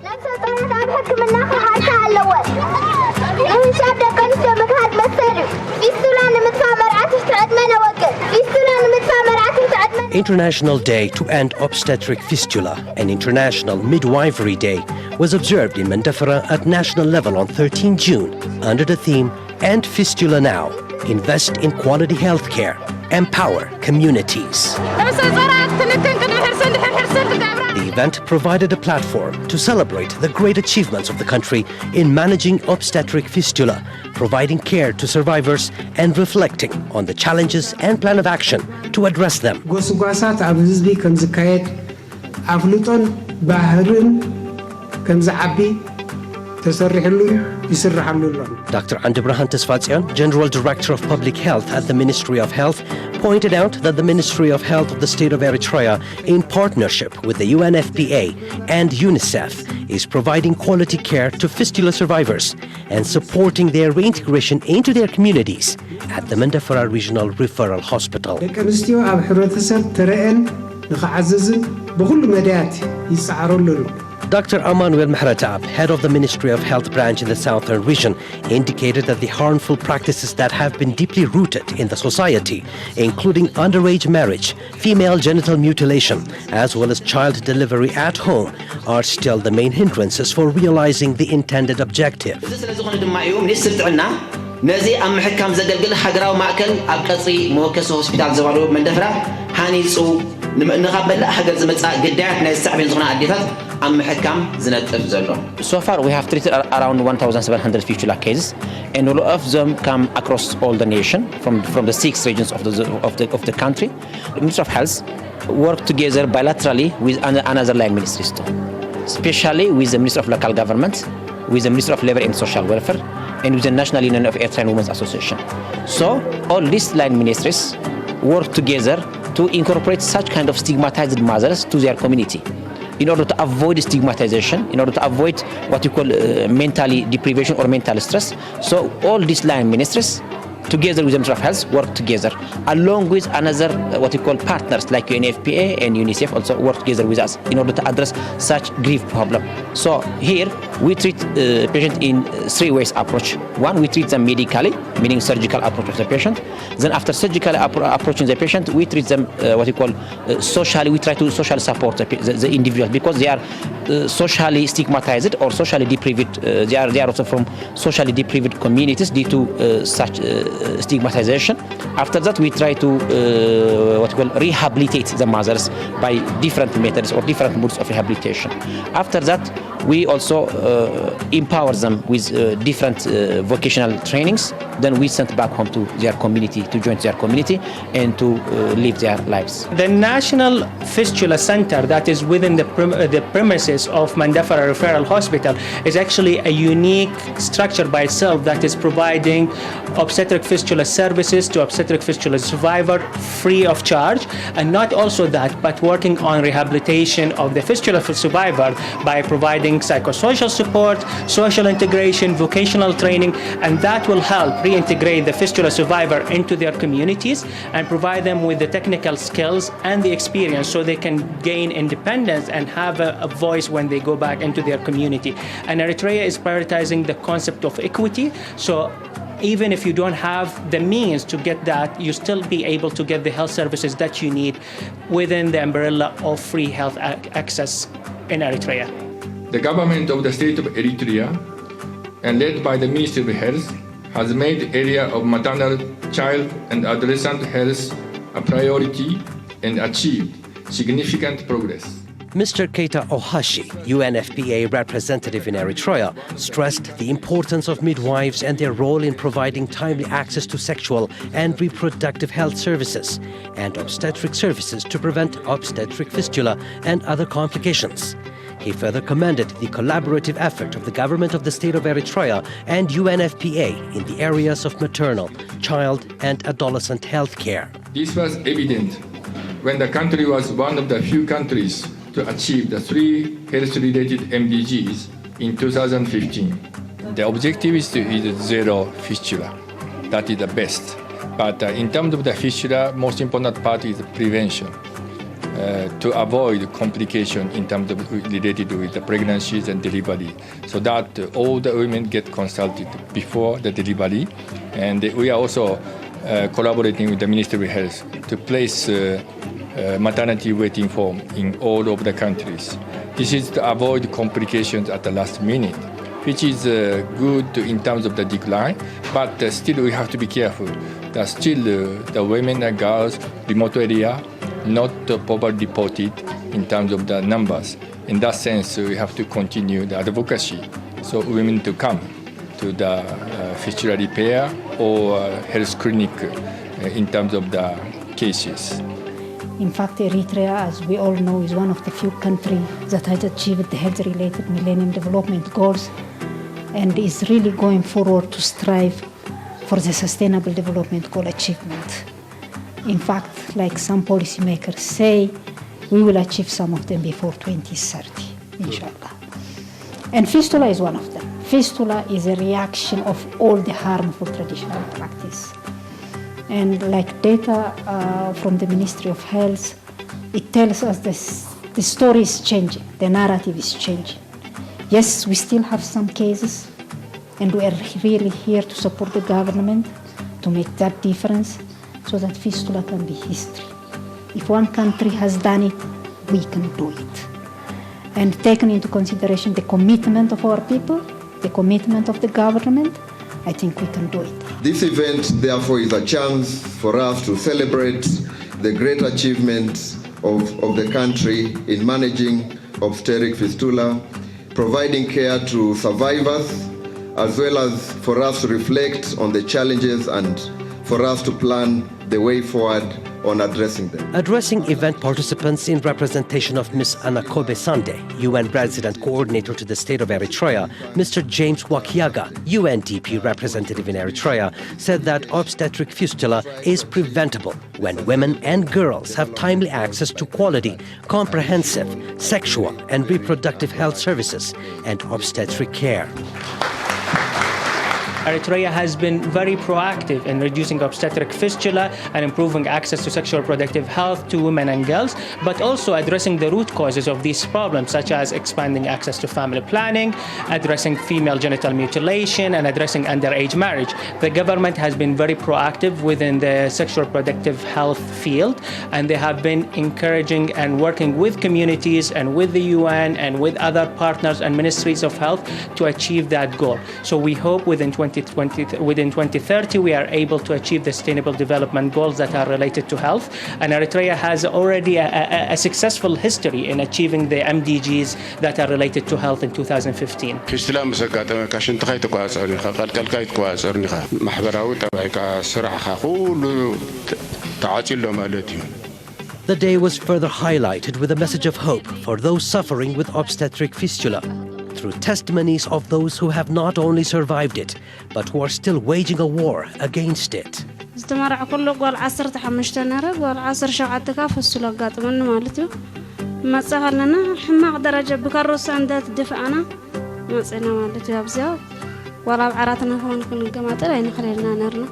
ነብሰ ጾራት ኣብ ሕክምና ክሓታ ኣለወን። ንህሻብ ደቂ ኣንስትዮ ምግሃድ መሰል እዩ። ፊስቱላ ንምጥፋእ መርዓ ትሕቲ ዕድመ ነወግድ። ፊስቱላ ንምጥፋእ መርዓ ትሕቲ ዕድመ International Day to End Obstetric Fistula and International Midwifery Day was observed in Mandafara at national level on thirteenth June under the theme End Fistula Now, Invest in Quality Healthcare, Empower Communities. The event provided a platform to celebrate the great achievements of the country in managing obstetric fistula, providing care to survivors, and reflecting on the challenges and plan of action to address them. ጎስጓሳት ኣብ ህዝቢ ከም ዝካየድ ኣፍልጦን ባህርን ከም ዝዓቢ ተሰሪሕሉን ይስርሓሉ ኣሎን። Doctor Andebrahan Tesfatsian, General Director of Public Health at the Ministry of Health, pointed out that the Ministry of Health of the State of Eritrea, in partnership with the U N F P A and UNICEF, is providing quality care to fistula survivors and supporting their reintegration into their communities at the Mandafara Regional Referral Hospital. ደቂ ኣንስትዮ ኣብ ሕብረተሰብ ተረአን ንኽዓዘዝን ብኹሉ መዳያት ይጸዓሩ ኣለዉ። Doctor Amanuel Mehretab, head of the Ministry of Health branch in the Southern Region, indicated that the harmful practices that have been deeply rooted in the society, including underage marriage, female genital mutilation, as well as child delivery at home, are still the main hindrances for realizing the intended objective. እዚ ስለ ዝኾነ ድማ እዩ ሚኒስትሪ ጥዕና ነዚ ኣብ ምሕካም ዘገልግል ሃገራዊ ማእከል ኣብ ቀጽሪ መወከሲ ሆስፒታል ዞባ ደቡብ መንደፈራ ሃኒጹ፣ ንመ-፣ ንኻብ መላእ ሃገር ዝመጻ ግዳያት ናይ ሳዕቤን ዝኾና ኣዴታት ኣብ ምሕካም ዝነጥፍ ዘሎ። So far, we have treated ar-, around one thousand seven hundred fistula cases, and all of them come across all the nation from, from the six regions of the, of the, of the country. The Ministry of Health work together bilaterally with an-, another line ministries too, especially with the Ministry of Local Government, with the Ministry of Labor and Social Welfare, and with the National Union of Eritrean Women's Association. So all these line ministries work together to incorporate such kind of stigmatized mothers to their community in order to avoid stigmatization, in order to avoid what you call, uh, mentally deprivation or mental stress. So all these line ministries, together with the Ministry of Health, work together, along with another, uh, what you call partners like U N F P A and UNICEF also work together with us in order to address such grief problem. So here we treat, uh, patient in three ways approach. One, we treat them medically, meaning surgical approach of the patient. Then after surgical appro-, approaching the patient, we treat them, uh, what you call, uh, socially. We try to socially support the, the, the individuals because they are, uh, socially stigmatized or socially deprived. Uh, they are, they are also from socially deprived communities due to, uh, such, uh, stigmatization. After that, we try to, uh, what you call, rehabilitate the mothers by different methods or different modes of rehabilitation. After that, we also, uh, empower them with, uh, different, uh, vocational trainings. Then we sent back home to their community, to join their community and to, uh, live their lives. The National Fistula Center that is within the prem-, uh, the premises of Mandafara Referral Hospital is actually a unique structure by itself that is providing obstetric fistula services to obstetric fistula survivor free of charge, and not also that, but working on rehabilitation of the fistula survivor by providing psychosocial support, social integration, vocational training, and that will help reintegrate the fistula survivor into their communities and provide them with the technical skills and the experience so they can gain independence and have a, a voice when they go back into their community. And Eritrea is prioritizing the concept of equity. So even if you don't have the means to get that, you still be able to get the health services that you need within the umbrella of free health ac-, access in Eritrea. The government of the state of Eritrea and led by the Ministry of Health, has made area of maternal, child and adolescent health a priority and achieved significant progress. Mister Keita Ohashi, U N F P A representative in Eritrea, stressed the importance of midwives and their role in providing timely access to sexual and reproductive health services and obstetric services to prevent obstetric fistula and other complications. He further commended the collaborative effort of the government of the state of Eritrea and U N F P A in the areas of maternal, child, and adolescent health care. This was evident when the country was one of the few countries to achieve the three health-related M D Gs in two thousand fifteen. The objective is to is zero fistula. That is the best. But, uh, in terms of the fistula, most important part is prevention. uh, to avoid complication in terms of related with the pregnancies and delivery, so that uh, all the women get consulted before the delivery. And we are also uh, collaborating with the Ministry of Health to place uh, uh, maternity waiting form in all of the countries. This is to avoid complications at the last minute, which is uh, good in terms of the decline, but uh, still we have to be careful that still uh, the women and girls, remote area, not uh, properly reported in terms of the numbers. In that sense, we have to continue the advocacy so women to come to the uh, fistula repair or uh, health clinic uh, in terms of the cases. In fact, Eritrea, as we all know, is one of the few countries that has achieved the health-related Millennium Development Goals and is really going forward to strive for the Sustainable Development Goal achievement. In fact, like some policymakers say, we will achieve some of them before twenty thirty, inshallah. And fistula is one of them. Fistula is a reaction of all the harmful traditional practice. And like data uh, from the Ministry of Health, it tells us this, the story is changing, the narrative is changing. Yes, we still have some cases, and we are really here to support the government to make that difference so that fistula can be history. If one country has done it, we can do it. And taking into consideration the commitment of our people, the commitment of the government, I think we can do it. This event, therefore, is a chance for us to celebrate the great achievements of, of the country in managing obstetric fistula, providing care to survivors, as well as for us to reflect on the challenges and for us to plan the way forward on addressing them. Addressing event participants in representation of Miss Anakobe Sande, U N Resident Coordinator to the State of Eritrea, Mister James Wakiaga, U N D P representative in Eritrea, said that obstetric fistula is preventable when women and girls have timely access to quality, comprehensive sexual and reproductive health services and obstetric care. Eritrea has been very proactive in reducing obstetric fistula and improving access to sexual reproductive health to women and girls, but also addressing the root causes of these problems, such as expanding access to family planning, addressing female genital mutilation, and addressing underage marriage. The government has been very proactive within the sexual reproductive health field, and they have been encouraging and working with communities and with the U N and with other partners and ministries of health to achieve that goal. So we hope within twenty twenty, within twenty thirty, we are able to achieve the sustainable development goals that are related to health. And Eritrea has already a, a, a successful history in achieving the M D Gs that are related to health in two thousand fifteen. ፊስትላ ምስ ኣጋጠመካ ሽንትኻ ኣይትቆጻጸርን ኢኻ፣ ቀልቀልካ ኣይትቆጻጸርን ኢኻ። ማሕበራዊ ጠባይካ፣ ስራሕኻ፣ ኩሉ ተ-፣ ተዓጽዩ ኣሎ ማለት እዩ። The day was further highlighted with a message of hope for those suffering with obstetric fistula through testimonies of those who have not only survived it, but who are still waging a war against it. ዝተመርዐ ኩሉ ጓል ዓሰርተ ሓሙሽተ ነረ፣ ጓል ዓሰርተ ሸውዓተ ከዓ ፍሱል ኣጋጥመኒ ማለት እዩ። መፀ ከለና ሕማቕ ደረጃ ብካሮሳ እንዳትድፍኣና መፅና ማለት እዩ። ኣብዚኣ ዋላ ኣብ ዓራትና ከውን ክንገማጠል ኣይንኽእልና ነርና።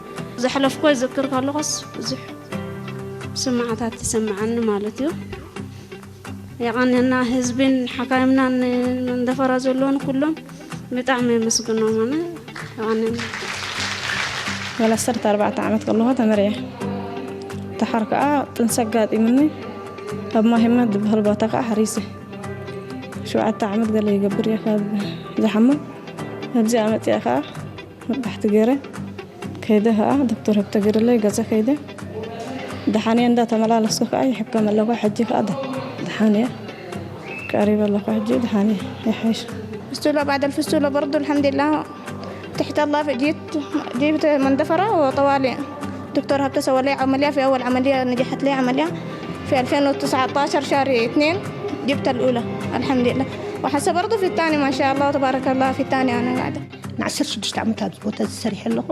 ዘሕለፍኮ ይዝክር ከለኹስ ብዙሕ ስምዓታት ተሰምዓኒ ማለት እዩ። የቐንየና ህዝብን ሓካይምናን መንደፈራ ዘለውን ኩሎም ብጣዕሚ የመስግኖም ኣነ። የቐንየና። ወላ ዓሰርተ ኣርባዕተ ዓመት ከለኹ ተመርዕየ። ደሓር ከኣ ጥንሲ ኣጋጢሙኒ ኣብ ማሂመት ዝበሃል ቦታ ከኣ ሓሪሰ። ሸውዓተ ዓመት ገለ ይገብር እየ ካብ ዝሓምም። ኣብዚኣ መፅኣ ከኣ መጣሕቲ ገይረ ከይደ ከኣ ዶክተር ህብተ ገይርለይ ገፀ ከይደ ደሓን እየ እንዳተመላለስኩ ከኣ ይሕከም ኣለኹ። ሕጂ ከኣ ደ-፣ ደሓን እየ ቀሪበ ኣለኹ። ሕጂ ደሓን እየ ይሓይሽ። فستولة بعد الفستولة برضو الحمد لله تحت الله في جيت جبت من دفرة وطوالي دكتور هكسة ولي عملية في أول عملية نجحت لي عملية في ألفين وتسعتاشر شهر اثنين جبت الأولى الحمد لله وحسة برضو في الثاني ما شاء الله تبارك الله في الثاني أنا قاعدة ንዓሰርተ ሽዱሽተ ዓመት ኣብዚ ቦታ እዚ ሰሪሐ ኣለኹ።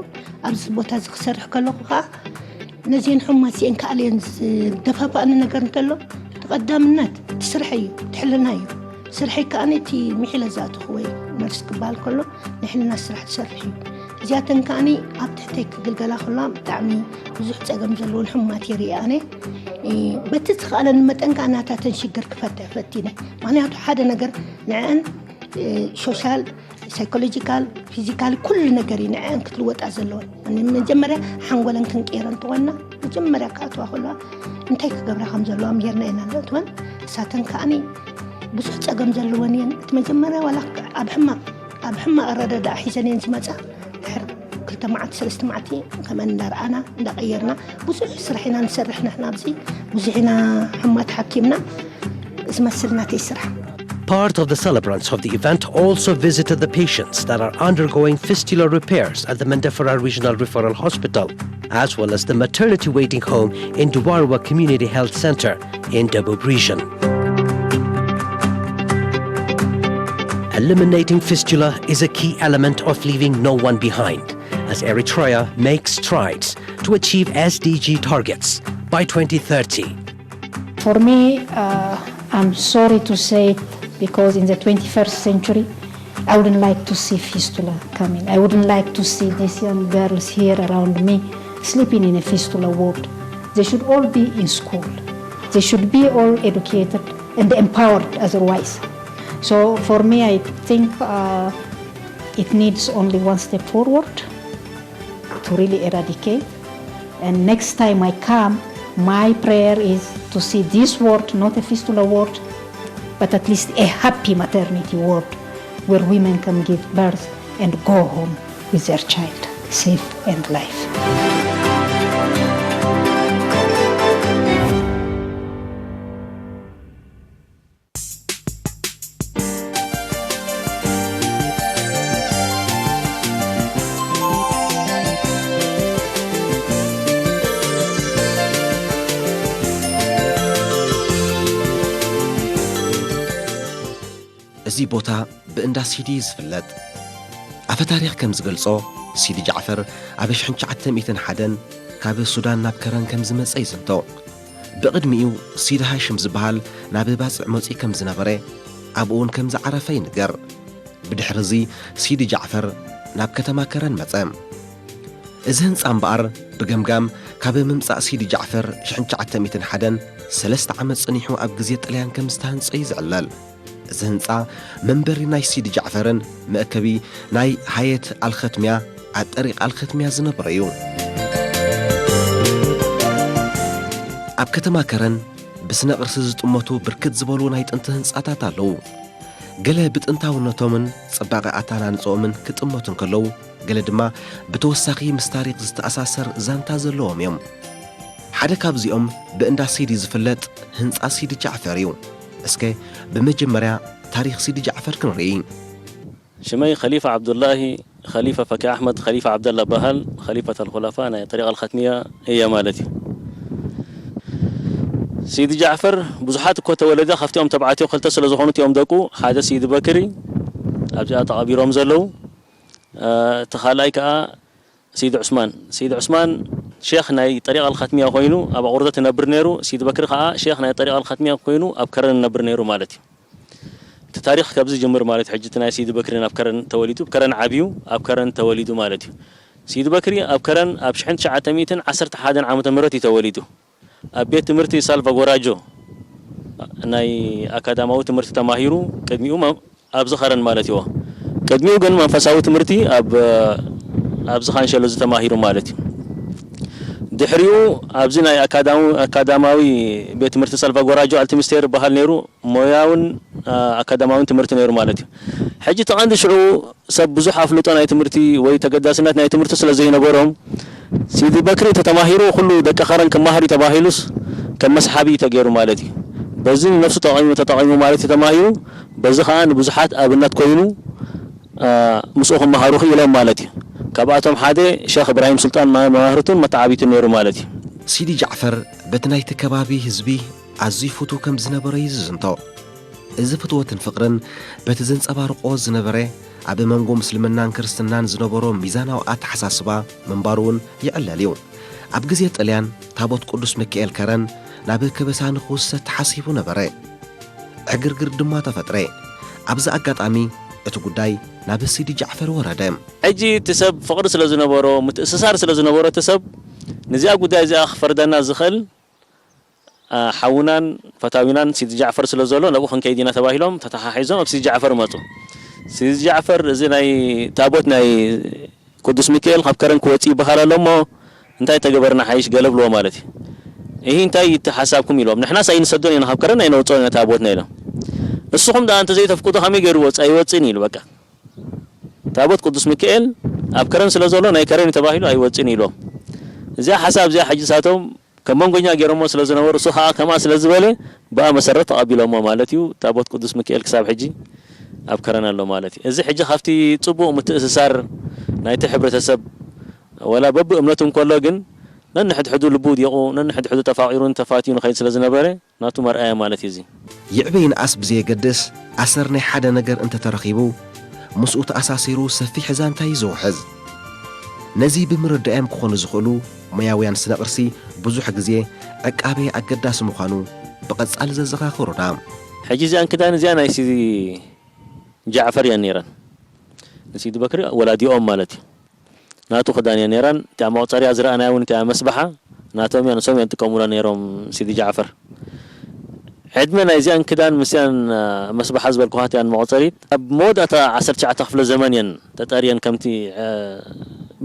ኣብዚ ቦታ እዚ ክሰርሕ ከለኹ ከዓ ነዚአን ሕሙማት እዚአን ከኣልየን ዝደፋፍኣኒ ነገር እንተሎ፣ እቲ ቀዳምነት እቲ ስርሐይ እዩ፣ እቲ ሕልና እዩ። ስርሐይ ከዓ ነቲ ምሒለ ዝኣተኹ ወይ ነርስ ክበሃል ከሎ ናይ ሕልና ስራሕ ዝሰርሕ እዩ። እዚኣተን ከዓኒ ኣብ ትሕተይ ክግልገላ ከለዋ ብጣዕሚ ብዙሕ ፀገም ዘለወን ሕሙማት እየ ሪአ ኣነ። በቲ ዝኸኣለኒ መጠን ከዓ ናታተን ሽግር ክፈትሕ ፈቲነ። ምክንያቱ ሓደ ነገር ንዐን ሶሻል፣ ሳይኮሎጂካል፣ ፊዚካል ኩሉ ነገር እዩ ንዐን ክትልወጣ ዘለወን። መጀመርያ ሓንጎለን ክንቀይረ እንተኾንና መጀመርያ ክኣትዋ ከለዋ እንታይ ክገብራ ከም ዘለዋ ምሄርና ኢና ንእትወን። እሳተን ከዓኒ ብዙሕ ጸገም ዘለወን እየን። እቲ መጀመርያ ዋላ ኣብ ሕማቕ ኣብ ሕማቕ ኣረዳድኣ ሒዘን እየን ዝመጻ። ድሕሪ ክልተ መዓልቲ ሰለስተ መዓልቲ ከመን እንዳረኣና እንዳቐየርና ብዙሕ ስራሕ ኢና ንሰርሕ ንሕና ኣብዚ ብዙሕ ኢና ሕማት ሓኪምና ዝመስል ናተይ ስራሕ። Part of the celebrants of the event also visited the patients that are undergoing fistula repairs at the Mandafara Regional Referral Hospital, as well as the maternity waiting home in Duwarwa Community Health Center in Dabub Region. Eliminating fistula is a key element of leaving no one behind, as Eritrea makes strides to achieve S D G targets by twenty thirty. For me, uh, I'm sorry to say it, because in the twenty-first century, I wouldn't like to see fistula coming. I wouldn't like to see these young girls here around me sleeping in a fistula ward. They should all be in school. They should be all educated and empowered otherwise. So for me, I think uh, it needs only one step forward to really eradicate. And next time I come, my prayer is to see this ward, not a fistula ward, but at least a happy maternity ward where women can give birth and go home with their child safe and life. እዚ ቦታ ብእንዳ ሲዲ እዩ ዝፍለጥ። ኣፈ ታሪኽ ከም ዝገልጾ፣ ሲዲ ጃዕፈር ኣብ ሽሕን ትሽዓተ ሚእትን ሓደን ካብ ሱዳን ናብ ከረን ከም ዝመጸ ይዝንቶ። ብቕድሚኡ ሲዲ ሃሽም ዝበሃል ናብ ባጽዕ መጺኡ ከም ዝነበረ፣ ኣብኡ እውን ከም ዝዓረፈ ይንገር። ብድሕሪ እዚ ሲዲ ጃዕፈር ናብ ከተማ ከረን መጸ። እዚ ህንጻ እምበኣር ብገምጋም ካብ ምምጻእ ሲዲ ጃዕፈር ሽሕን ትሽዓተ ሚእትን ሓደን ሰለስተ ዓመት ጸኒሑ ኣብ ግዜ ጥልያን ከም ዝተሃንጸ እዩ ዝዕለል። እዚ ህንጻ መንበሪ ናይ ሲዲ ጃዕፈርን መእከቢ ናይ ሃየት ኣልኸትሚያ ኣጠሪቕ ኣልኸትሚያ ዝነበረ እዩ። ኣብ ከተማ ከረን ብስነ ቅርሲ ዝጥመቱ ብርክት ዝበሉ ናይ ጥንቲ ህንጻታት ኣለዉ። ገለ ብጥንታውነቶምን ጽባቐ ኣተሃናንጽኦምን ክጥመቱ እንከለዉ፣ ገለ ድማ ብተወሳኺ ምስ ታሪኽ ዝተኣሳሰር ዛንታ ዘለዎም እዮም። ሓደ ካብዚኦም ብእንዳ ሲዲ ዝፍለጥ ህንጻ ሲዲ ጃዕፈር እዩ። እስከ ብመጀመርያ ታሪኽ ሲዲ ጃዕፈር ክንርኢ። ሽመይ ኸሊፋ ዓብዱላሂ ኸሊፋ ፈኪ ኣሕመድ ኸሊፋ ዓብደላ በሃል። ኸሊፈት ኣልኹላፋ ናይ ጠሪቃ ኣልኸትሚያ እየ ማለት እዩ። ሲዲ ጃዕፈር ብዙሓት እኮ ተወለደ፣ ካብቲኦም ተባዕትዮ ክልተ ስለ ዝኾኑ እቲኦም ደቁ፣ ሓደ ሲዲ በክሪ ኣብዚኣ ተቐቢሮም ዘለዉ፣ እቲ ካልኣይ ከዓ ሲዲ ዑስማን። ሲዲ ዑስማን ሼኽ ናይ ጠሪቃ ኣልኸትሚያ ኮይኑ ኣብ ኣቑርደት ይነብር ነይሩ። ሲዲ በክሪ ከዓ ሼኽ ናይ ጠሪቃ ኣልኸትሚያ ኮይኑ ኣብ ከረን ይነብር ነይሩ ማለት እዩ። እቲ ታሪኽ ካብዚ ይጅምር ማለት እዩ። ሕጂ እቲ ናይ ሲዲ በክሪ ናብ ከረን ተወሊዱ፣ ኣብ ከረን ዓብዩ፣ ኣብ ከረን ተወሊዱ ማለት እዩ። ሲዲ በክሪ ኣብ ከረን ኣብ ሽሕን ትሽዓተ ሚእትን ዓሰርተ ሓደን ዓመተ ምህረት እዩ ተወሊዱ። ኣብ ቤት ትምህርቲ ሳልቫጎራጆ ናይ ኣካዳማዊ ትምህርቲ ተማሂሩ፣ ቅድሚኡ መ- ኣብዚ ከረን ማለት እዩ። ቅድሚኡ ግን መንፈሳዊ ትምህርቲ ኣብ ኣብዚ ካንሸሎ ዝተማሂሩ ማለት እዩ። ድሕሪኡ ኣብዚ ናይ ኣካዳሚ- ኣካዳማዊ ቤት ትምህርቲ ሳልቫጎራጆ ኣልቲሚስቴር ይበሃል ነይሩ። ሞያውን ኣካዳማውን ትምህርቲ ነይሩ ማለት እዩ። ሕጂ እቲ ቀንዲ ሽዑ ሰብ ብዙሕ ኣፍልጦ ናይ ትምህርቲ ወይ ተገዳስነት ናይ ትምህርቲ ስለ ዘይነበሮም፣ ሲዲ በክሪ ተተማሂሩ ኩሉ ደቂ ከረን ክመሃር እዩ ተባሂሉስ ከም መስሓቢ እዩ ተገይሩ ማለት እዩ። በዚ ንነብሱ ተጠቒሙ ተጠቒሙ ማለት እዩ ተማሂሩ። በዚ ከዓ ንብዙሓት ኣብነት ኮይኑ ምስኡ ክመሃሩ ክኢሎም ማለት እዩ። ካብኣቶም ሓደ ሸኽ እብራሂም ሱልጣን መማህርቱን መተዓቢቱን ነይሩ ማለት እዩ። ሲዲ ጃዕፈር በቲ ናይቲ ከባቢ ህዝቢ ኣዝዩ ፍቱው ከም ዝነበረ እዩ ዝዝንቶ። እዚ ፍትወትን ፍቕርን በቲ ዘንጸባርቖ ዝነበረ ኣብ መንጎ ምስልምናን ክርስትናን ዝነበሮ ሚዛናዊ ኣተሓሳስባ ምንባሩ እውን ይዕለል እዩ። ኣብ ግዜ ጥልያን ታቦት ቅዱስ ሚካኤል ከረን ናብ ከበሳ ንኽውሰድ ተሓሲቡ ነበረ። ዕግርግር ድማ ተፈጥረ። ኣብዚ ኣጋጣሚ እቲ ጉዳይ ናብ ሲዲ ጃዕፈር ወረደ። ሕጂ እቲ ሰብ ፍቕሪ ስለ ዝነበሮ ምትእስሳር ስለ ዝነበሮ እቲ ሰብ ነዚኣ ጉዳይ እዚኣ ክፈርደና ዝኽእል ሓውናን ፈታዊናን ሲዲ ጃዕፈር ስለ ዘሎ ናብኡ ክንከይድ ኢና ተባሂሎም ተተሓሒዞም ኣብ ሲዲ ጃዕፈር መፁ። ሲዲ ጃዕፈር እዚ ናይ ታቦት ናይ ቅዱስ ሚካኤል ካብ ከረን ክወፅእ ይበሃል ኣሎ እሞ እንታይ ተገበርና ሓይሽ ገለ ብልዎ ማለት እዩ። ይህ እንታይ እቲ ሓሳብኩም ኢሎም ንሕናስ ኣይንሰዶን ኢና ካብ ከረን ኣይነውፅኦን ኢና ታቦትና ኢሎም። ንስኹም ደኣ እንተዘይተፍቅዶ ከመይ ገይሩ ወፅእ ኣይወፅእን ኢሉ በቃ። ታቦት ቅዱስ ሚካኤል ኣብ ከረን ስለ ዘሎ ናይ ከረን ተባሂሉ ኣይወፅእን ኢሎም። እዚኣ ሓሳብ እዚኣ ሕጂ ሳቶም ከም መንጎኛ ገይሮሞ ስለ ዝነበሩ እሱ ከዓ ከምኣ ስለ ዝበለ ብኣ መሰረት ተቐቢሎሞ ማለት እዩ። ታቦት ቅዱስ ሚካኤል ክሳብ ሕጂ ኣብ ከረን ኣሎ ማለት እዩ። እዚ ሕጂ ካብቲ ፅቡቕ ምትእስሳር ናይቲ ሕብረተሰብ ወላ በብእምነቱ እንከሎ ግን ነንሕድሕዱ ልቡ ውዲቑ ነንሕድሕዱ ተፋቒሩን ተፋትዩ ንኸይድ ስለ ዝነበረ ናቱ መርኣያ ማለት እዩ እዚ። ይዕበ ይንኣስ ብዘየገድስ ኣሰር ናይ ሓደ ነገር እንተተረኺቡ ምስኡ ተኣሳሲሩ ሰፊሕ ዛንታ እዩ ዝውሕዝ። ነዚ ብምርዳእም ክኾኑ ዝኽእሉ ሞያውያን ስነ ቅርሲ ብዙሕ ግዜ ዕቃበ ኣገዳሲ ምዃኑ ብቐጻሊ ዘዘኻኽሩና። ሕጂ እዚኣን ክዳን እዚኣ ናይ ሲዲ ጃዕፈር እየን ነይረን። ንሲዲ በክሪ ወላዲኦም ማለት እዩ። ናቱ ክዳን እያ ነይራን እቲኣ መቑፀሪያ ዝረኣናያ እውን እቲኣ መስበሓ ናቶም እያ ንሶም እዮም ጥቀሙላ ነይሮም ሲዲ ጃዕፈር። ዕድመ ናይዚኣን ክዳን ምስዚኣን መስበሓ ዝበልኩኻ እቲኣን መቑፀሪት ኣብ መወዳእታ ዓሰርተ ትሽዓተ ክፍለ ዘመን እየን ተጠርየን ከምቲ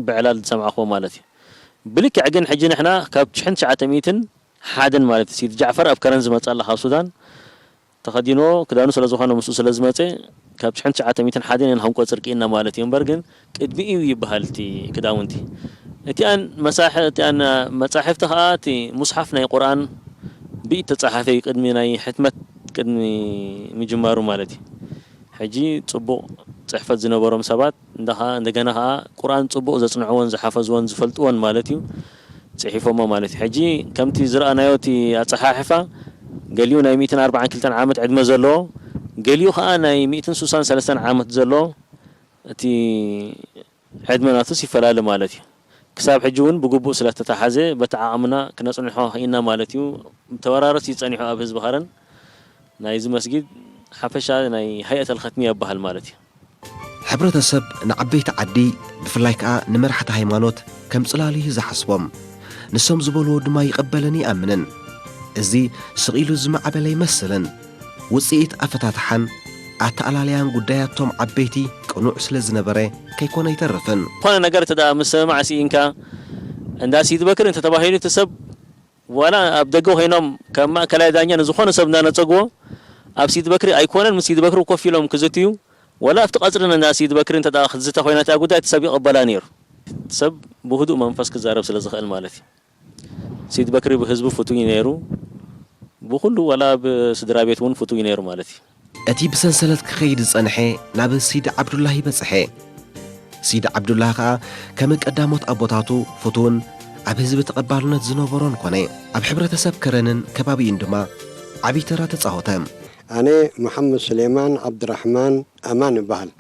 ብዕላል ዝሰማዕኹዎ ማለት እዩ። ብልክዕ ግን ሕጂ ንሕና ካብ ሽሕን ትሽዓተ ሚእትን ሓደን ማለት እዩ ሲዲ ጃዕፈር ኣብ ከረን ዝመፅእ ኣላ ካብ ሱዳን ተኸዲንዎ ክዳኑ ስለ ዝኾነ ምስኡ ስለ ዝመፀ ካብ ሽሕን ትሽዓተ ሚእትን ሓደን ኢና ክንቆፅር ክኢልና ማለት እዩ እምበር ግን ቅድሚኡ ይበሃል እቲ ክዳውንቲ እቲኣን መሳሕ እቲኣን መፃሕፍቲ ከዓ እቲ ሙስሓፍ ናይ ቁርኣን ብኢድ ተፃሓፈ እዩ ቅድሚ ናይ ሕትመት ቅድሚ ምጅማሩ ማለት እዩ ሕጂ ፅቡቕ ፅሕፈት ዝነበሮም ሰባት እንዳ ከዓ እንደገና ከዓ ቁርኣን ፅቡቕ ዘፅንዕዎን ዝሓፈዝዎን ዝፈልጥዎን ማለት እዩ ፅሒፎሞ ማለት እዩ። ሕጂ ከምቲ ዝረኣናዮ እቲ ኣፀሓሕፋ ገሊኡ ናይ ሚእትን ኣርባዓን ክልተን ዓመት ዕድመ ዘለዎ ገሊኡ ከዓ ናይ ሚእትን ሱሳን ሰለስተን ዓመት ዘለዎ እቲ ዕድመ ናቱስ ይፈላለ ማለት እዩ። ክሳብ ሕጂ እውን ብግቡእ ስለተተሓዘ በቲ ዓቕምና ክነፅንሖ ክኢልና ማለት እዩ። ተወራረስ እዩ ፀኒሑ ኣብ ህዝቢ ኸረን ናይዚ መስጊድ ሓፈሻ ናይ ሃይኣተል ኸትሚ የበሃል ማለት እዩ። ሕብረተሰብ ንዓበይቲ ዓዲ ብፍላይ ከኣ ንመራሕቲ ሃይማኖት ከም ጽላል እዩ ዝሓስቦም። ንሶም ዝበልዎ ድማ ይቕበልን ይኣምንን። እዚ ስቕ ኢሉ ዝማዕበለ ኣይመስልን። ውጽኢት ኣፈታትሓን ኣተኣላልያን ጉዳያቶም ዓበይቲ ቅኑዕ ስለ ዝነበረ ከይኮነ ኣይተርፍን። ዝኾነ ነገር እንተ ደኣ ምስምማዕ ስኢንካ እንዳ ሲዲ በክሪ እንተ ተባሂሉ እቲ ሰብ ዋላ ኣብ ደገ ኮይኖም ካብ ማእከላይ ዳኛ ንዝኾነ ሰብ እንዳነጸግዎ ኣብ ሲዲ በክሪ ኣይኮነን ምስ ሲዲ በክሪ ኮፍ ኢሎም ክዝትዩ ዋላ ኣብቲ ቀጽሪ እንዳ ሲዲ በክሪ እንተ ክትዝተ ኮይና እታ ጉዳይ እቲ ሰብ ይቕበላ ነይሩ። እቲ ሰብ ብህዱእ መንፈስ ክዛረብ ስለ ዝኽእል ማለት እዩ። ሲዲ በክሪ ብህዝቡ ፍቱይ ነይሩ። ብኹሉ ዋላ ብስድራ ቤት እውን ፍቱይ ነይሩ ማለት እዩ። እቲ ብሰንሰለት ክኸይድ ዝጸንሐ ናብ ሲድ ዓብዱላሂ በጽሐ። ሲድ ዓብዱላሂ ከኣ ከም ቀዳሞት ኣቦታቱ ፍቱውን ኣብ ህዝቢ ተቐባልነት ዝነበሮን ኮነ። ኣብ ሕብረተሰብ ከረንን ከባቢኡን ድማ ዓቢ ተራ ተጻወተ። ኣነ መሓመድ ስሌማን ዓብድራሕማን ኣማን እበሃል።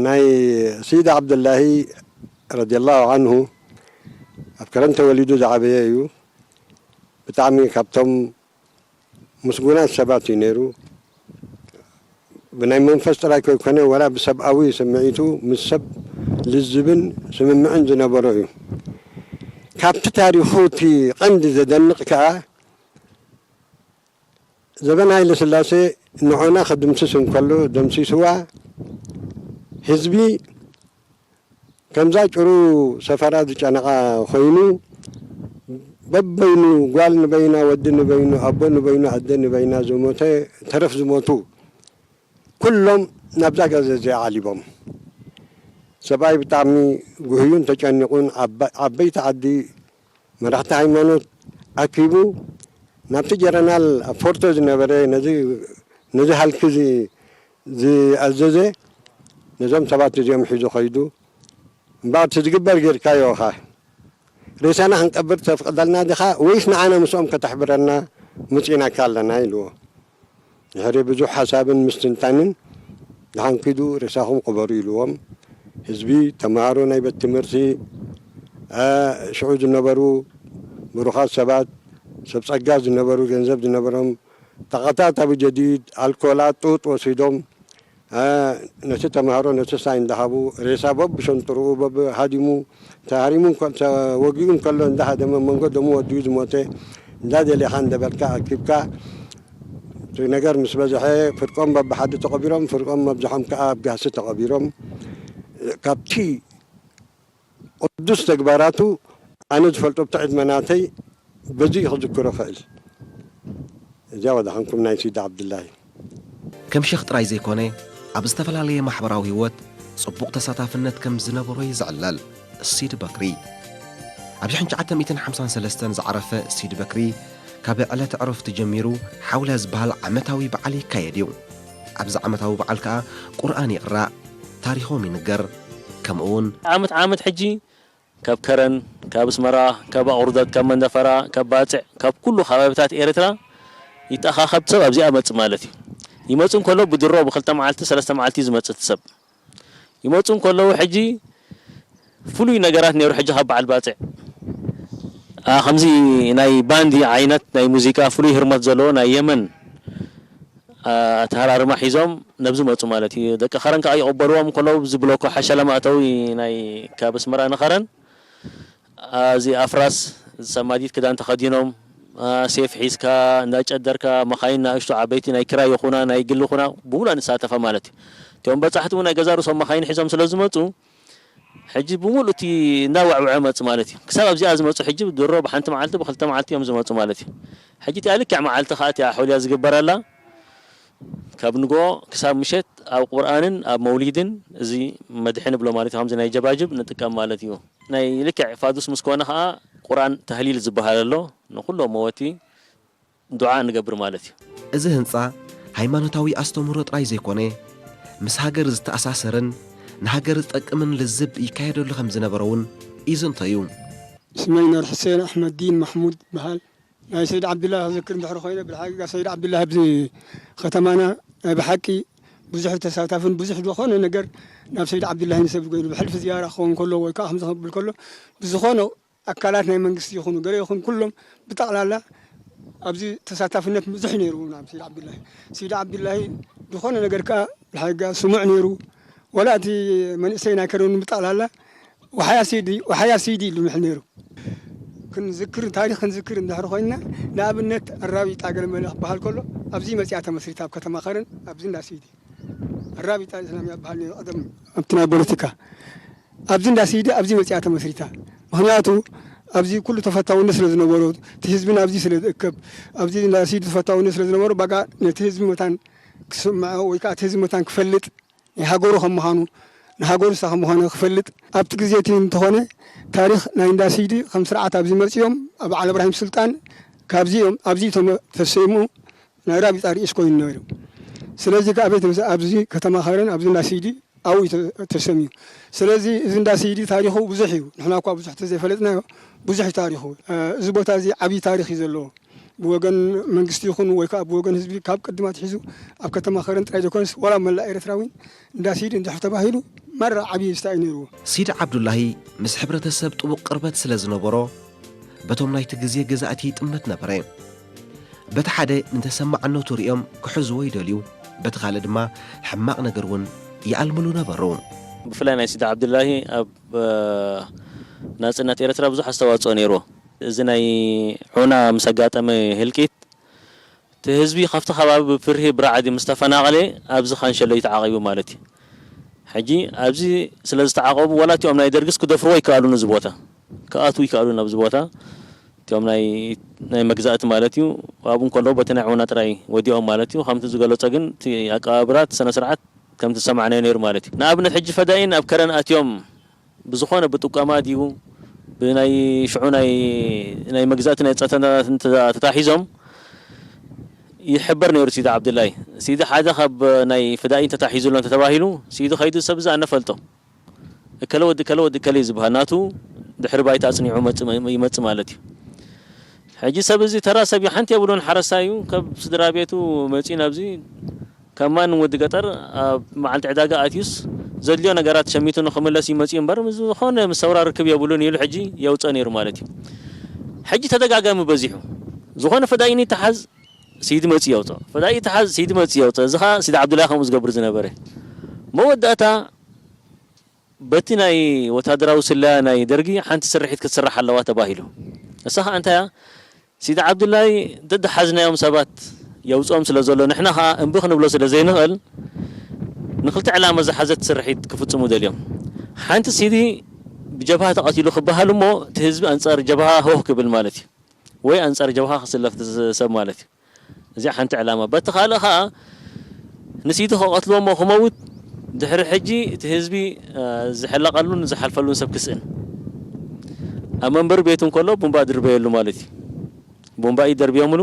ናይ ሲድ ዓብዱላሂ ረዲየላሁ ዓንሁ ኣብ ከረን ተወሊዱ ዝዓበየ እዩ። ብጣዕሚ ካብቶም ምስጉናት ሰባት እዩ ነይሩ። ብናይ መንፈስ ጥራይ ከይኮነ ዋላ ብሰብኣዊ ስምዒቱ ምስ ሰብ ልዝብን ስምምዕን ዝነበሮ እዩ። ካብቲ ታሪኹ እቲ ቀንዲ ዘደንቕ ከኣ ዘበን ሃይለ ስላሴ ንዖና ክድምስስ እንከሎ ደምሲስዋ ህዝቢ ከምዛ ጭሩ ሰፈራ ዝጨነቓ ኮይኑ በበይኑ ጓል ንበይና ወዲ ንበይኑ ኣቦ ንበይኑ ኣደ ንበይና ዝሞተ ተረፍ ዝሞቱ ኩሎም ናብዛ ገዛ እዚኣ ዓሊቦም። ሰብኣይ ብጣዕሚ ጉህዩን ተጨኒቑን ዓበይቲ ዓዲ መራሕቲ ሃይማኖት ኣኪቡ ናብቲ ጀረናል ኣብ ፎርቶ ዝነበረ ነዚ ሃልኪ ዝኣዘዘ ነዞም ሰባት እዚኦም ሒዙ ኸይዱ እምበኣር እቲ ዝግበር ጌርካዮ ኢኻ ሬሳና ክንቀብር ተፍቅደልና ዲኻ ወይስ ንዓና ምስኦም ከተሕብረና መጺእናካ ኣለና ኢልዎ። ድሕሪ ብዙሕ ሓሳብን ምስትንታንን ደሓን ኪዱ ሬሳኹም ቅበሩ ኢልዎም። ህዝቢ፣ ተምሃሮ ናይ ቤት ትምህርቲ፣ ሽዑ ዝነበሩ ብሩኻት ሰባት፣ ሰብ ጸጋ ዝነበሩ፣ ገንዘብ ዝነበሮም፣ ጠቐታት ኣብ ጀዲድ፣ ኣልኮላት፣ ጡጥ ወሲዶም ነቲ ተምሃሮ ነቲ ሳይ እንዳሃቡ፣ ሬሳ በብሸንጥርኡ በብሃዲሙ፣ ተሃሪሙ፣ ተወጊኡ እንከሎ እንዳሃደመ መንጎ ደሙ ወዲኡ ዝሞተ፣ እንዳ ደሊኻ እንደበልካ ኣኪብካ እቲ ነገር ምስ በዝሐ ፍርቆም በብሓደ ተቐቢሮም፣ ፍርቆም መብዝሖም ከኣ ኣብ ጋህሲ ተቐቢሮም። ካብቲ ቅዱስ ተግባራቱ ኣነ ዝፈልጦ ኣብቲ ዕድመ ናተይ በዚ ክዝክሮ ክእል። እዚኣ ወዳሓንኩም ናይ ሲድ ዓብድላሂ። ከም ሸኽ ጥራይ ዘይኮነ ኣብ ዝተፈላለየ ማሕበራዊ ህይወት ጽቡቕ ተሳታፍነት ከም ዝነበሮ እዩ ዝዕለል። ሲድ በክሪ ኣብ ሽሕን ትሽዓተ ሚእትን ሓምሳን ሰለስተን ዝዓረፈ ሲድ በክሪ ካብ ዕለተ ዕረፍቱ ጀሚሩ ሓውላ ዝበሃል ዓመታዊ በዓል ይካየድ እዩ። ኣብዚ ዓመታዊ በዓል ከኣ ቁርኣን ይቕራእ፣ ታሪኾም ይንገር። ከምኡውን ዓመት ዓመት ሕጂ ካብ ከረን፣ ካብ ኣስመራ፣ ካብ ኣቑርደት፣ ካብ መንደፈራ፣ ካብ ባጽዕ፣ ካብ ኩሉ ከባቢታት ኤርትራ ይተኣኻኸብ ሰብ ኣብዚኣ መጽእ ማለት እዩ። ይመጽእ እንከሎ ብድሮ ብክልተ መዓልቲ ሰለስተ መዓልቲ እዩ ዝመጽእ እቲ ሰብ። ይመጽኡ እንከለዉ ሕጂ ፍሉይ ነገራት ነይሩ። ሕጂ ካብ በዓል ባጽዕ ኣ፣ ከምዚ ናይ ባንዲ ዓይነት ናይ ሙዚቃ ፍሉይ ህርመት ዘለዎ ናይ የመን ኣተሃራርማ ሒዞም ነብዚ መጹ ማለት እዩ። ደቂ ከረን ከኣ ይቕበልዎም ከለዉ ብዚ ብሎኮ ሓሸለ መእተዊ ናይ ካብ ኣስመራ ንኸረን እዚ ኣፍራስ ሰማዲት ክዳን ተኸዲኖም ሴፍ ሒዝካ እንዳጨደርካ መኻይን ንኣሽቱ ዓበይቲ ናይ ክራይ ይኹና ናይ ግሊ ይኹና ብሙሉኣ ንሳተፋ ማለት እዩ። እቲኦም በጻሕቲ እውን ናይ ገዛ ርእሶም መኻይን ሒዞም ስለ ዝመጹ ሕጂ ብሙሉእ እቲ እንዳወዕወዐ መጽ ማለት እዩ። ክሳብ ኣብዚኣ ዝመጹ ሕጂ ድሮ ብሓንቲ መዓልቲ ብክልተ መዓልቲ እዮም ዝመጹ ማለት እዩ። ሕጂ እቲኣ ልክዕ መዓልቲ ከኣ እቲኣ ሑልያ ዝግበረላ ካብ ንግሆ ክሳብ ምሸት ኣብ ቁርኣንን ኣብ መውሊድን እዚ መድሒ ንብሎ ማለት እዩ። ከምዚ ናይ ጀባጅብ ንጥቀም ማለት እዩ። ናይ ልክዕ ፋዱስ ምስ ኮነ ከኣ ቁርኣን ተህሊል ዝበሃል ኣሎ። ንኩሎም መወቲ ዱዓ ንገብር ማለት እዩ። እዚ ህንጻ ሃይማኖታዊ ኣስተምህሮ ጥራይ ዘይኮነ ምስ ሃገር ዝተኣሳሰርን ንሃገር ዝጠቅምን ልዝብ ይካየደሉ ከም ዝነበረ እውን ይዝንቶ እዩ። ስመይ ኑር ሑሴን ኣሕመዲን ማሕሙድ ይበሃል። ናይ ሰይድ ዓብዱላሂ ክዝክር እንድሕር ኮይነ ብሓቂ ሰይድ ዓብዱላሂ ኣብዚ ከተማና ናይ ብሓቂ ብዙሕ ተሳታፍን ብዙሕ ዝኾነ ነገር ናብ ሰይድ ዓብዱላሂ ንሰብ ኮይኑ ብሕልፊ ዝያራ ክኸውን ከሎ ወይ ከዓ ከምዚ ክብል ከሎ ብዝኾነ ኣካላት ናይ መንግስቲ ይኹኑ ገለ ይኹን ኩሎም ብጠቕላላ ኣብዚ ተሳታፍነት ብዙሕ ነይሩ ናብ ሰይድ ዓብዱላሂ። ሰይድ ዓብዱላሂ ዝኾነ ነገር ከዓ ብሓቂ ስሙዕ ነይሩ። ወላ እቲ መንእሰይ ናይ ከረኑ ብጠቕላላ ወሓያ ሲዲ ወሓያ ሲዲ ኢሉ ምሕል ነይሩ። ክንዝክር ታሪኽ ክንዝክር እንድሕር ኮይንና ንኣብነት ኣራቢጣ ገለመለ ክበሃል ከሎ ኣብዚ መፅያ ተመስሪታ ኣብ ከተማ ከረን ኣብዚ እንዳ ሲዲ ኣራቢጣ እስላምያ በሃል ነይሩ ቀደም ኣብቲ ናይ ፖለቲካ ኣብዚ እንዳ ሲዲ ኣብዚ መፅያ ተመስሪታ ምክንያቱ ኣብዚ ኩሉ ተፈታውነት ስለ ዝነበሮ እቲ ህዝብን ኣብዚ ስለ ዝእከብ ኣብዚ እንዳ ሲዲ ተፈታውነት ስለ ዝነበሮ ባጋ ነቲ ህዝቢ መታን ክስምዖ ወይ ከዓ እቲ ህዝቢ መታን ክፈልጥ ናይ ሃገሩ ከም ምዃኑ ንሃገሩ ሳ ከም ምዃነ ክፈልጥ ኣብቲ ግዜ እቲ እንተኾነ ታሪኽ ናይ እንዳ ስይዲ ከም ስርዓት ኣብዚ መፂኦም ኣብ ዓል እብራሂም ስልጣን ካብዚ እዮም ኣብዚ ተሰይሙ ናይ ራቢጣ ርእስ ኮይኑ ነይሩ። ስለዚ ከኣ ቤት ኣብዚ ከተማ ከረን ኣብዚ እንዳ ስይዲ ኣብኡ ተሰምዩ። ስለዚ እዚ እንዳ ስይዲ ታሪኹ ብዙሕ እዩ። ንሕና እኳ ብዙሕ ተዘይፈለጥናዮ ብዙሕ እዩ ታሪኹ። እዚ ቦታ እዚ ዓብዪ ታሪኽ እዩ ዘለዎ። ብወገን መንግስቲ ይኹን ወይ ከዓ ብወገን ህዝቢ ካብ ቅድም ኣትሒዙ ኣብ ከተማ ከረን ጥራይ ዘይኮነስ ዋላ መላእ ኤርትራ እውን እንዳ ሲድ እንድሕር ተባሂሉ ማራ ዓብዪ ስታ እዩ ነይርዎ። ሲድ ዓብዱላሂ ምስ ሕብረተሰብ ጥቡቕ ቅርበት ስለ ዝነበሮ በቶም ናይቲ ግዜ ገዛእቲ ይጥመት ነበረ። በቲ ሓደ ንተሰማዕነቱ ሪኦም ክሕዝዎ ይደልዩ፣ በቲ ካልእ ድማ ሕማቕ ነገር እውን ይኣልምሉ ነበሩ። ብፍላይ ናይ ሲድ ዓብዱላሂ ኣብ ናጽነት ኤርትራ ብዙሕ ኣስተዋጽኦ ነይርዎ። እዚ ናይ ዑና ምስ ኣጋጠመ ህልቂት፣ እቲ ህዝቢ ካብቲ ከባቢ ብፍርሂ ብራዕዲ ምስ ተፈናቐለ፣ ኣብዚ ካንሸሎ እዩ ተዓቒቡ ማለት እዩ። ሕጂ ኣብዚ ስለ ዝተዓቐቡ፣ ዋላ እቲኦም ናይ ደርግስ ክደፍርዎ ኣይከኣሉን፣ እዚ ቦታ ክኣትዉ ኣይከኣሉን ኣብዚ ቦታ። እቲኦም ናይ ናይ መግዛእቲ ማለት እዩ። ኣብኡ እንከለዉ በቲ ናይ ዑና ጥራይ ወዲኦም ማለት እዩ። ከምቲ ዝገለጾ ግን እቲ ኣቀባብራ፣ እቲ ስነ ስርዓት ከምቲ ዝሰማዕናዮ ነይሩ ማለት እዩ። ንኣብነት ሕጂ ፈዳኢን ኣብ ከረን ኣትዮም ብዝኾነ ብጥቆማ ድዩ ብናይ ሽዑ ናይ ናይ መግዛእቲ ናይ ጸተናት ተታሒዞም ይሕበር ነይሩ ሲዲ ዓብድላይ። ሲዲ ሓደ ካብ ናይ ፈዳኢን ተታሒዙ ኣሎ እንተተባሂሉ ሲዲ ከይዱ ሰብ እዚ ኣነፈልጦ እከለ ወዲ እከለ ወዲ እከለ እዩ ዝበሃል ናቱ ድሕሪ ባይታ ኣጽኒዑ መጽ ይመጽ ማለት እዩ። ሕጂ ሰብ እዚ ተራ ሰብ እዩ ሓንቲ የብሉን ሓረስታይ እዩ ካብ ስድራ ቤቱ መጺኡ ናብዚ ካብ ማንም ወዲ ገጠር ኣብ መዓልቲ ዕዳጋ ኣትዩስ ዘድልዮ ነገራት ሸሚቱ ንኽምለስ እዩ መጺኡ እምበር ምስ ዝኾነ ምስ ሰውራ ርክብ የብሉን ኢሉ ሕጂ የውጽኦ ነይሩ ማለት እዩ። ሕጂ ተደጋጋሚ በዚሑ ዝኾነ ፈዳኢን ይተሓዝ ሲዲ መጺኡ የውጽኦ ፈዳኢ ይተሓዝ ሲዲ መጺኡ የውጽኦ እዚ ኸኣ ሲዲ ዓብዱላይ ከምኡ ዝገብር ዝነበረ መወዳእታ በቲ ናይ ወታደራዊ ስለያ ናይ ደርጊ ሓንቲ ስርሒት ክትስራሕ ኣለዋ ተባሂሉ። እሳ ኸኣ እንታይ እያ? ሲዲ ዓብዱላይ ደድሓዝናዮም ሰባት የውፅኦም ስለ ዘሎ፣ ንሕና ኸዓ እምቢ ክንብሎ ስለ ዘይንኽእል፣ ንክልተ ዕላማ ዝሓዘት ስርሒት ክፍፅሙ ደልዮም። ሓንቲ ሲዲ ብጀብሃ ተቐቲሉ ክበሃል እሞ፣ እቲ ህዝቢ ኣንፃር ጀብሃ ሆህ ክብል ማለት እዩ፣ ወይ ኣንፃር ጀብሃ ክስለፍ ሰብ ማለት እዩ። እዚኣ ሓንቲ ዕላማ። በቲ ካልእ ኸዓ ንሲዲ ክቐትልዎ እሞ ክመውት፣ ድሕሪ ሕጂ እቲ ህዝቢ ዝሕለቐሉን ዝሓልፈሉን ሰብ ክስእን፣ ኣብ መንበሪ ቤቱ እንከሎ ቡምባ ድርበየሉ ማለት እዩ። ቡምባ እዩ ደርብዮምሉ።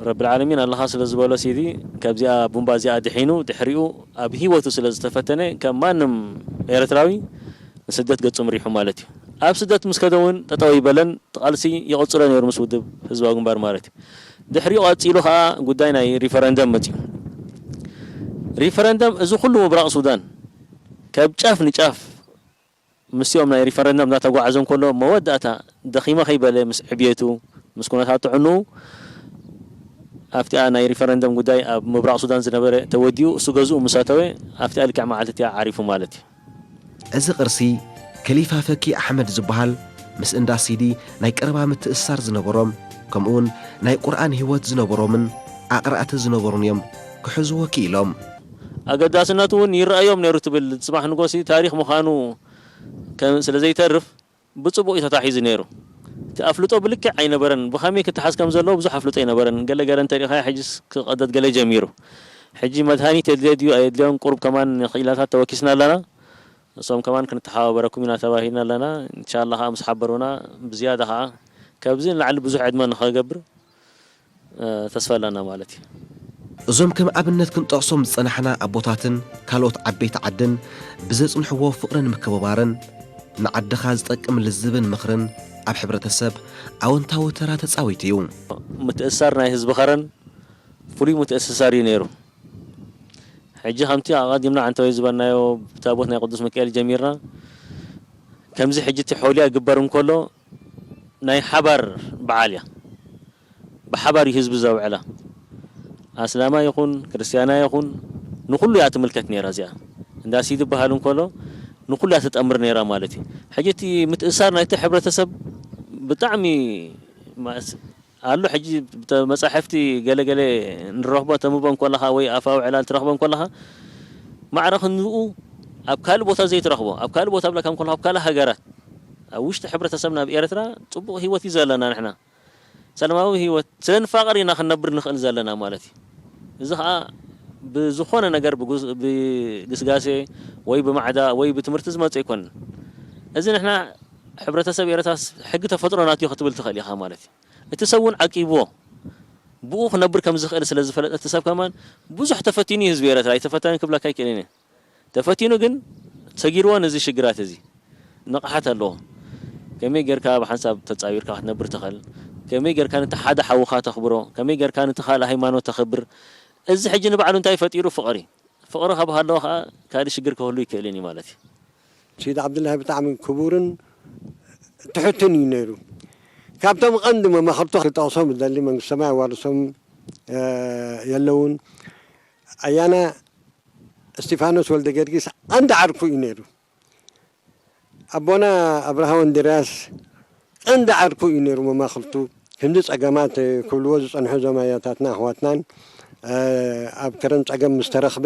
ረብል ዓለሚን ኣላኻ ስለ ዝበሎ ሲዲ ካብዚኣ ቡምባ እዚኣ ድሒኑ፣ ድሕሪኡ ኣብ ህይወቱ ስለ ዝተፈተነ፣ ከም ማንም ኤርትራዊ ንስደት ገጹ ምሪሑ ማለት እዩ። ኣብ ስደት ምስ ከደ እውን ጠጠው ይበለን፣ እቲ ቃልሲ ይቕጽሎ ነይሩ ምስ ውድብ ህዝባዊ ግንባር ማለት እዩ። ድሕሪኡ ቀጺሉ ኸዓ ጉዳይ ናይ ሪፈረንደም መጺኡ። ሪፈረንደም እዚ ኩሉ ምብራቕ ሱዳን ካብ ጫፍ ንጫፍ ምስኦም ናይ ሪፈረንደም እናተጓዓዘ እንከሎ፣ መወዳእታ ደኺመ ከይበለ ምስ ዕብየቱ፣ ምስ ኩነታት ጥዕንኡ፣ ኣብቲኣ ናይ ሪፈረንደም ጉዳይ ኣብ ምብራቕ ሱዳን ዝነበረ ተወዲኡ፣ እሱ ገዝኡ ምስ ኣተወ፣ ኣብቲኣ ልክዕ መዓልቲ እቲኣ ዓሪፉ ማለት እዩ። እዚ ቅርሲ ከሊፋ ፈኪ ኣሕመድ ዝበሃል ምስ እንዳ ሲዲ ናይ ቀረባ ምትእስሳር ዝነበሮም፣ ከምኡውን ናይ ቁርኣን ህይወት ዝነበሮምን ኣቕራእቲ ዝነበሩን እዮም ክሕዝዎ ክኢሎም። ኣገዳስነቱ እውን ይረኣዮም ነይሩ ትብል፣ ጽባሕ ንጎሲ ታሪኽ ምዃኑ ከም ስለ ዘይተርፍ ብጽቡቕ እዩ ተታሒዙ ነይሩ። እቲ ኣፍልጦ ብልክዕ ኣይነበረን። ብኸመይ ክተሓዝ ከም ዘለዎ ብዙሕ ኣፍልጦ ኣይነበረን። ገለ ገለ እንተሪእኻዮ ሕጅስ ክቐደድ ገለ ጀሚሩ። ሕጂ መድሃኒት የድልዮ ድዩ ኣየድልዮን ቁሩብ ከማን ክኢላታት ተወኪስና ኣለና። ንሶም ከማን ክንተሓባበረኩም ኢና ተባሂልና ኣለና። ኢንሻላህ ከኣ ምስ ሓበሩና ብዝያዳ ከኣ ካብዚ ንላዕሊ ብዙሕ ዕድመ ንኸገብር፣ እ፣ ተስፋ ኣለና ማለት እዩ። እዞም ከም ኣብነት ክንጠቕሶም ዝጸናሕና ኣቦታትን ካልኦት ዓበይቲ ዓድን ብዘጽንሕዎ ፍቕርን ምክብባርን ንዓድኻ ዝጠቅም ልዝብን ምኽርን ኣብ ሕብረተሰብ ኣወንታዊ ተራ ተጻዊቱ እዩ። ምትእስሳር ናይ ህዝቢ ኸረን ፍሉይ ምትእስሳር እዩ ነይሩ። ሕጂ ከምቲ ኣቐዲምና ዓንተወይ ዝበልናዮ ብታቦት ናይ ቅዱስ ሚካኤል ጀሚርና ከምዚ ሕጂ እቲ ሖልያ ይግበር እንከሎ ናይ ሓባር በዓል እያ። ብሓባር እዩ ህዝቢ ዘውዕላ። ኣስላማይ ይኹን ክርስትያናይ ይኹን ንኹሉ እያ ትምልከት ነይራ እዚኣ። እንዳ ሲዲ በሃል እንከሎ ንኹሉ እያ ትጠምር ነይራ ማለት እዩ። ሕጂ እቲ ምትእሳር ናይቲ ሕብረተሰብ ብጣዕሚ ማእስ-፣ ኣሎ። ሕጂ ብተ-፣ መጻሕፍቲ ገለ ገለ ንረኽቦ ተንብቦ እንከለኻ ወይ ኣፋዊ ዕላል ትረኽቦ እንከለኻ ማዕረ ክንድኡ ኣብ ካልእ ቦታ ዘይትረኽቦ፣ ኣብ ካልእ ቦታ ብለካ እንከለኻ ኣብ ካልእ ሃገራት፣ ኣብ ውሽጢ ሕብረተሰብና ኣብ ኤርትራ ጽቡቕ ህይወት እዩ ዘለና ንሕና። ሰላማዊ ህይወት ስለ ንፋቐር ኢና ክንነብር ንኽእል ዘለና ማለት እዩ። እዚ ኸኣ ብዝኾነ ነገር ብጉስ-፣ ብግስጋሴ ወይ ብማዕዳ ወይ ብትምህርቲ ዝመጽእ ኣይኮነን። እዚ ንሕና ሕብረተሰብ ኤረትራስ ሕጊ ተፈጥሮ ናትዮ ክትብል ትኽእል ኢኻ ማለት እዩ። እቲ ሰብ እውን ዓቂብዎ ብኡ ክነብር ከም ዝኽእል ስለ ዝፈለጠ እቲ ሰብ ከማን ብዙሕ ተፈቲኑ እዩ ህዝቢ ኤረትራ። ኣይተፈተነን ክብለካ ኣይክእልን እየ። ተፈቲኑ ግን ሰጊርዎ ነዚ ሽግራት እዚ። ንቕሓት ኣለዎ። ከመይ ጌርካ ብሓንሳብ ተጻዊርካ ክትነብር ትኽእል? ከመይ ጌርካ ነቲ ሓደ ሓውኻ ተኽብሮ? ከመይ ጌርካ ነቲ ካልእ ሃይማኖት ተኽብር? እዚ ሕጂ ንባዕሉ እንታይ ፈጢሩ? ፍቕሪ። ፍቕሪ ካብ ሃለወ ከኣ ካልእ ሽግር ክህሉ ኣይክእልን እዩ ማለት እዩ። ሲድ ዓብዱላሂ ብጣዕሚ ክቡርን ትሑትን እዩ ነይሩ። ካብቶም ቀንዲ መማኽርቱ ክጠቕሶም ዝደሊ መንግስተ ሰማይ ኣዋርሶም፣ እ፣ የለውን። ኣያና እስጢፋኖስ ወልደ ጊዮርጊስ ቀንዲ ዓርኩ እዩ ነይሩ። ኣቦና ኣብርሃ ወንድርያስ ቀንዲ ዓርኩ እዩ ነይሩ መማኽርቱ። ክንዲ ጸገማት ክብልዎ ዝጸንሑ እዞም ኣያታትና ኣሕዋትናን፣ እ፣ ኣብ ከረን ጸገም ምስ ተረኽበ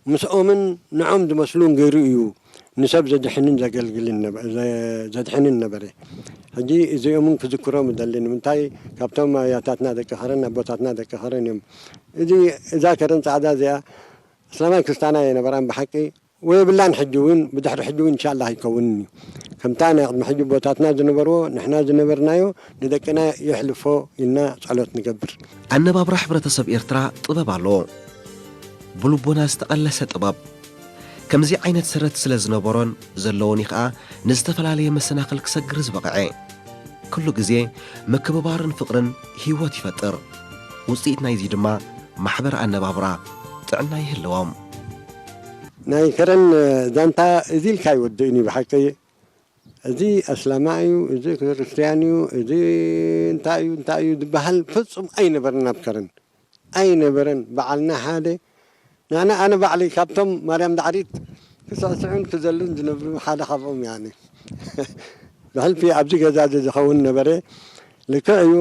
ምስኦምን ንዖም ዝመስሉን ገይሩ እዩ ንሰብ ዘድሕንን ዘገልግልን ነበ-፣ ዘ-፣ ዘድሕንን ነበረ። ሕጂ እዚኦምን ክዝክሮም እደሊ። ንምንታይ? ካብቶም ኣያታትና ደቂ ከረን ኣቦታትና ደቂ ከረን እዮም። እዚ፣ እዛ ከረን ጻዕዳ እዚኣ ኣስላማይ ክስታና የነበራን ብሓቂ ወየብላን። ሕጂ እውን ብድሕሪ ሕጂ እውን ኢንሻላህ ኣይከውንን እዩ። ከምታ ናይ ቅድሚ ሕጂ ኣቦታትና ዝነበርዎ ንሕና ዝነበርናዮ ንደቅና የሕልፎ ኢልና ጸሎት ንገብር። ኣነባብራ ሕብረተሰብ ኤርትራ ጥበብ ኣለዎ። ብልቦና ዝተቐለሰ ጥበብ። ከምዚ ዓይነት ሰረት ስለ ዝነበሮን ዘለዎን እዩ ኸኣ ንዝተፈላለየ መሰናኽል ክሰግር ዝበቕዐ። ኩሉ ግዜ ምክብባርን ፍቕርን ህይወት ይፈጥር። ውጽኢት ናይዚ ድማ ማሕበር ኣነባብራ ጥዕና ይህልዎም። ናይ ከረን ዛንታ እዚ ኢልካ ኣይወድእን እዩ ብሓቂ። እዚ ኣስላማ እዩ፣ እዚ ክርስትያን እዩ፣ እዚ እንታይ እዩ፣ እንታይ እዩ ዝበሃል ፍጹም ኣይነበረን ኣብ ከረን። ኣይነበረን። በዓልና ሓደ። ንሕና፣ ኣነ ባዕለይ ካብቶም ማርያም ዳዕሪት ክስዕስዑን ክዘሉን ዝነብሩ ሓደ ካብኦም እየ ኣነ። ብሕልፊ ኣብዚ ገዛ እዚ ዝኸውን ነበረ። ልክዕ እዩ።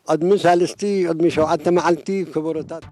ቅድሚ ሳልስቲ ቅድሚ ሸውዓተ መዓልቲ ከበሮታት